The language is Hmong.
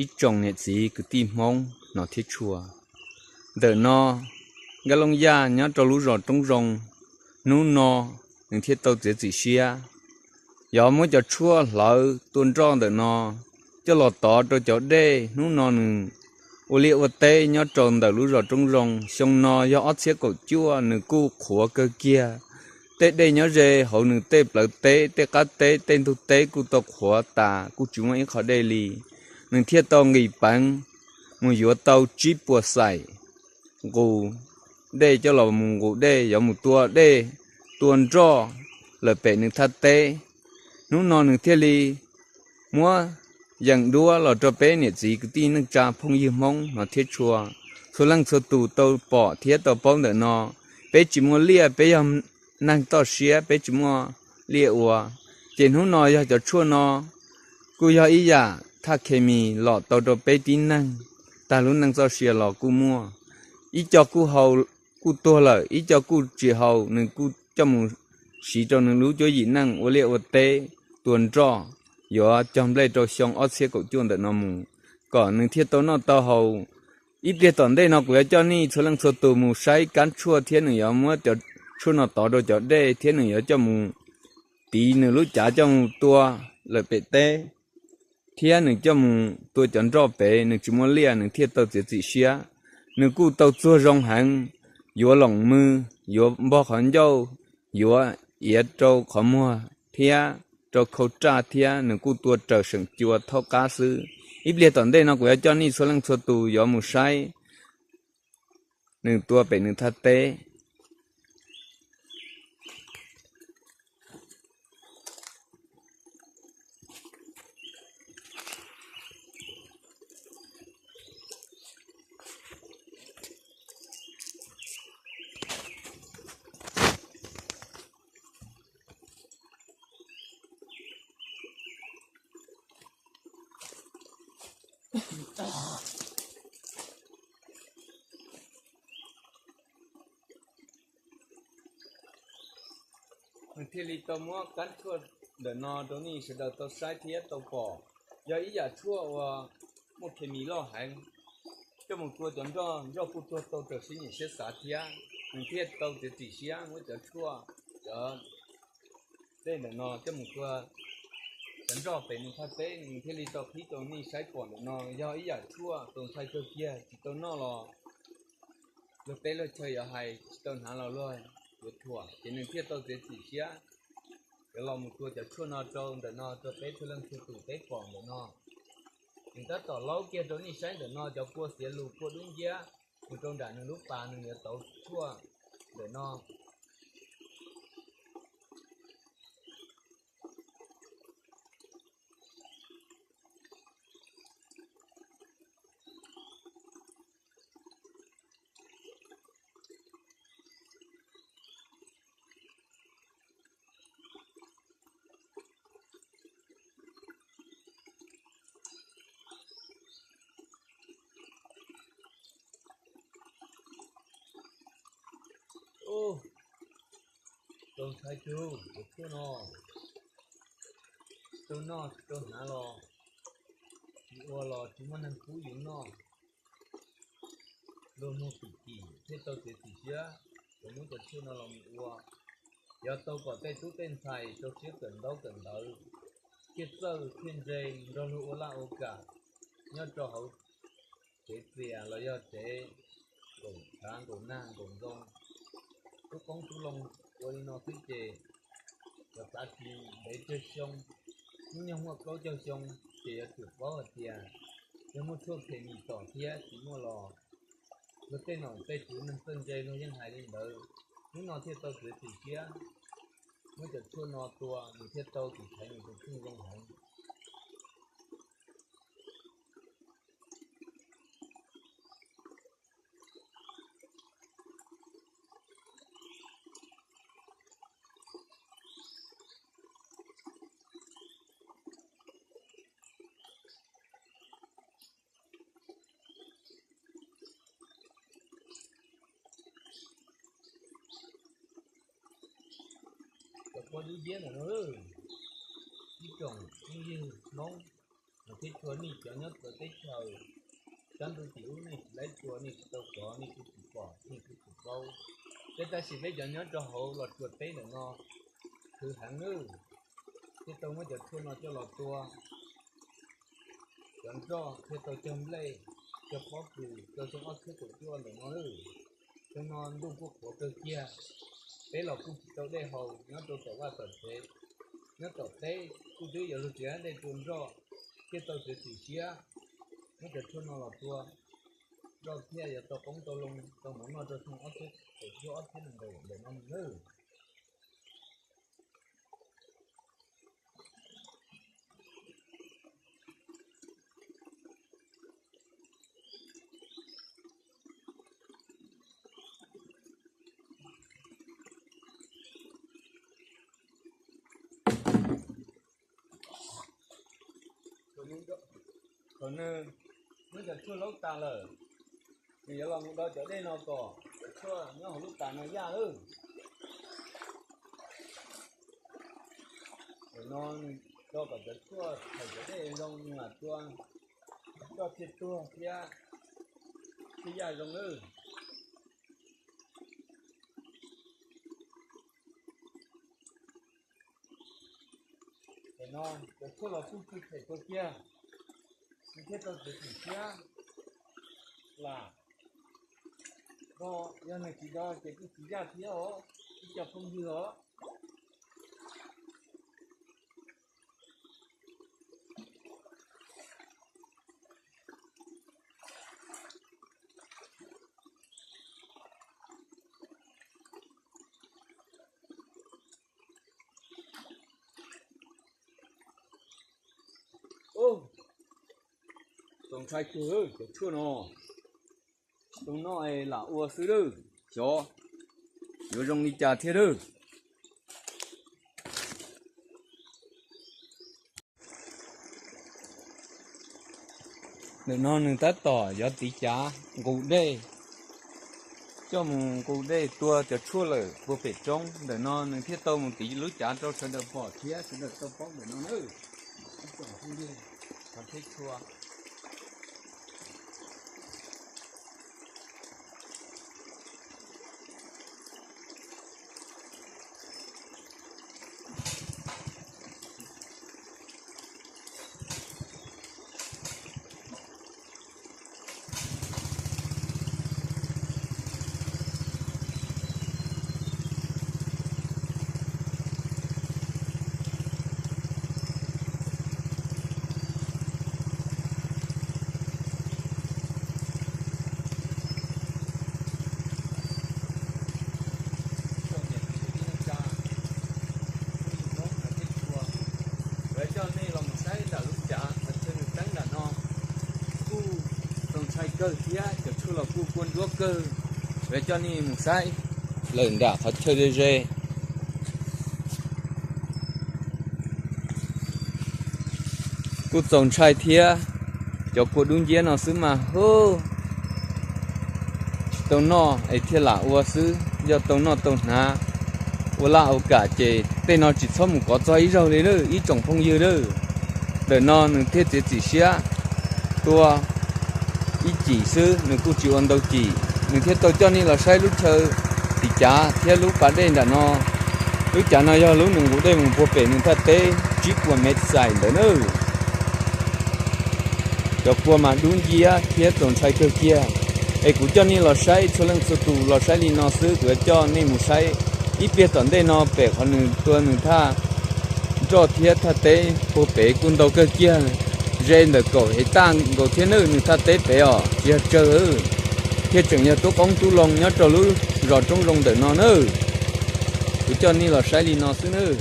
ib tsoom niam txiv kwv tij Hmoob no thiab tshua. Ntawm no, Nkaj Looj Yaj nyob rau lub zos Roob Zoo, hnub no nws thiaj tau txiav txim siab, yog muab cov tshuaj hlawv tua nroj ntawm no coj los tov rau cov dej. Hnub no nws ua liaj ua teb nyob rau ntawm lub zos Roob Zoo. Xyoo no yog ob txhiab kaum cuaj, nws kuj qhuav kawg kiag. Tej dej nyob ze hauv nws tej plawv teb, tej qab teb, tej ntug teb kuj tau qhuav tas, kuj tsis muaj ib qho dej li. Nws thiaj tau nqis peev mus yuav tau tsib puas xaim nqus dej coj los mus nqus dej, yuav mus tua dej, tua nroj lawm pem nws thaj teb. Hnub no nws thiaj li muab yeem duab los rau peb niam txiv kwv tij neej tsa phooj ywg Hmoob no thiab tshua, txhua leej txhua tus tau pom thiab tau paub ntawm no. Peb tsis muaj liaj, peb yog neeg toj siab, peb tsis muaj liaj ua. Ces hnub no yog cov tshuaj no kuj yog ib yam thaj khes mis los tau rau peb tib neeg, tag lub neej txoj sia los kuj muaj. Ib co kuj haus, kuj tuag lawm, ib co kuj tsis haus, nws kuj coj mus siv rau nws lub cuab yim neej ua liaj ua teb, tua nroj, yuav cog nplej rau xyoo ob txhiab kaum cuaj ntawm no mus, kom nws thiaj tau noj tau haus. Ib pliag tom ntej no kuv yuav coj nej txhua leej txhua tus mus saib kab tshuaj thiab nws yuav muab cov tshuaj no tov rau cov dej thiab nws yuav coj mus tiv nws lub cav coj mus tua lawm pem teb, thiab nws coj mus tua cov nroj pem, nws tsis muaj liaj nws thiaj tau txiav txim siab. Nws kuj tau txuag zoo heev, yuav loos mws, yuav npog qhov ncauj, yuav iav rau qhov muag thiab rau khau raj thiab nws kuj tua raws seem cua thaub qab xwb. Ib pliag tom ntej no kuv yuav coj nej txhua leej txhua tus yuav mus saib nws tua pem nws thaj teb. Nws thiaj li tau muab kab tshuaj ntawm no rau nej sawv daws tau saib thiab tau pom. Yog ib yam tshuaj uas muaj khes mis loj heev, coj mus tua cov nroj, nroj kuj tuag tau raws siab nyiam siab xav thiab. Nws thiaj tau txiav txim siab muab cov tshuaj, cov dej ntawm no coj mus tua cov nroj pem nws thaj teb, nws thiaj li tau qhib rau nej saib pom ntawm no. Yog ib yam tshuaj txaus ntshai kawg kiag, tsis tau noj los luag teb luag chaw yuav hais, tsis tau hnav los luag yuav thuam, ces nws thiaj tau txiav txim siab yuav los mus tua cov tshuaj no rau ntawm no rau peb txhua leej txhua tus peb pom ntawm no. Nws tab tom laub kiag rau nej saib ntawm no, cov kua xiav lus kua dub nciab mus rau nram nws lub pas, nws yuav tauv tshuaj ntawm no. Txaus ntshai kawg, cov tshuaj no tsis tau noj tsis tau hnav los, tsis ua los tsis muaj neeg pub yus noj. Luag muag kim kim thiaj tau txiav txim siab yuav muab cov tshuaj no los mus ua. Yog tau kom tej tub tej ntxhais rau siab kawm ntaub kawm ntawv, thiaj txawj thiaj ntse nrog luag ua laj ua kam nyob rau hauv tsev txias los yog tsev nkaum tshav nkaum nag nkaum ntoo, tub qoob tub loo ua li no xwb ces cov txav tsis ntev tsawg xyoo, hnub nyoog muaj plaub caug xyoo ces yuav tsum paub hais tias yog muaj tshuaj khes mis tom thiab tsis muaj los luag tej nom tej tswv neeg txawj ntse luag yeej hais li ntawd. Hnub no thiaj tau txiav txim siab muab cov tshuaj no tua, nws thiaj tau tus thaiv nws tus kheej zoo heev. Cov pob dub nciab ntawm no, ib tsoom phooj ywg Hmoob, thiab txhua nej cov nyob txawv teb chaws, sab ntuj tim ub nej tsis laib tua, nej tsis tau kov, nej kuj tsis pom, nej kuj tsis paub. Thiab tab sis peb cov nyob rau hauv Los Tsuas teb ntawm no khwv heev nawb, thiaj tau muab cov tshuaj no coj los tua cov nroj thiaj tau cog nplej, cog pob kws rau xyoo ob txhiab kaum cuaj ntawm no nawb. Xyoo no ntuj kuj qhuav kawg kiag, peb los kuj tsis tau dej haus nyob rau tom vaj tom tsev, nyob tom teb kuj twb yuav luag txiav dej tua nroj, thiaj tau txiav txim siab muab cov tshuaj no los tua, nroj thiaj yuav tau qoob tau loo tau mov noj rau xyoo ob txhiab kaum cuaj ob txhiab nees nkaum ntawm no nawb. Thaum nws muab cov tshuaj laub tas lawm, nws yuav los mus do cov dej no kom cov tshuaj nyob hauv lub pas no yaj lawm. Thaum no nws do kom cov tshuaj thaum cov dej zoo nws mam tua, coj thiaj tuag thiab thiaj yaj zoo lawm. Thaum no cov tshuaj los kuj tsis phem kawg kiag, nws thiaj tau txiav txim siab lam do, yog nws tsis do ces kuj tsis yaj thiab os, ib co phooj ywg os. Txaus ntshai kawg cov tshuaj no, tau noj es lam ua xwb lawm, xyov yuav zoo li cas thiab lawm. Ntawm no nws tab tom yuav tiv cav nqus dej, coj mus nqus dej tua cov tshuaj lawm puag pem roob. Ntawm no nws thiaj tau mus tiv lub cav rau sawv daws pom thiab sawv daws tau paub ntawm no nawb. Qhov tsheb tshua. Kuv coj nej los mus saib nram lub cav qhov chaw nws teeb nram no, kuj txaus ntshai kawg thiab cov tshuaj los kuj kua nruab kawg. Kuv coj nej mus saib lawm nram qhov chaw ze ze. Kuj txaus ntshai thiab, cov kua dub nciab no xwb mas hu, tsis tau noj es thiaj lam ua xwb, yog tau noj tau hnav, ua laj ua kam ces tej no tsis txhob mus kov txog ib zaug li lawm ib tsoom phooj ywg lawm. Ntawm no nws thiaj txiav txim siab tua ib cim xwb, nws kuj tsis ua ntau cim, nws thiaj tau coj nej los saib lub chaw tiv cav thiab lub pas dej nram no. Lub cav no yog lub nws nqus dej mus puag pem nws thaj teb tsib puas mev xais ntawd nawb. Cov kua mas dub nciab thiab txaus ntshai kawg kiag. Es kuv coj nej los saib txhua leej txhua tus los saib li no xwb, kuv yuav coj nej mus saib ib pliag tom ntej no pem qhov nws tua nws thaj nroj thiab thaj teb puag pem kuj ntau kawg kiag, ze ntawm kaum hev taj nkaus thiab nawb nws thaj teb pem os, tsis yog tsawg, thiaj tseem yog tub qoob tub loo nyob rau lub zos roob zoo ntawm no nawb. Kuv coj nej los saib li no xwb nawb.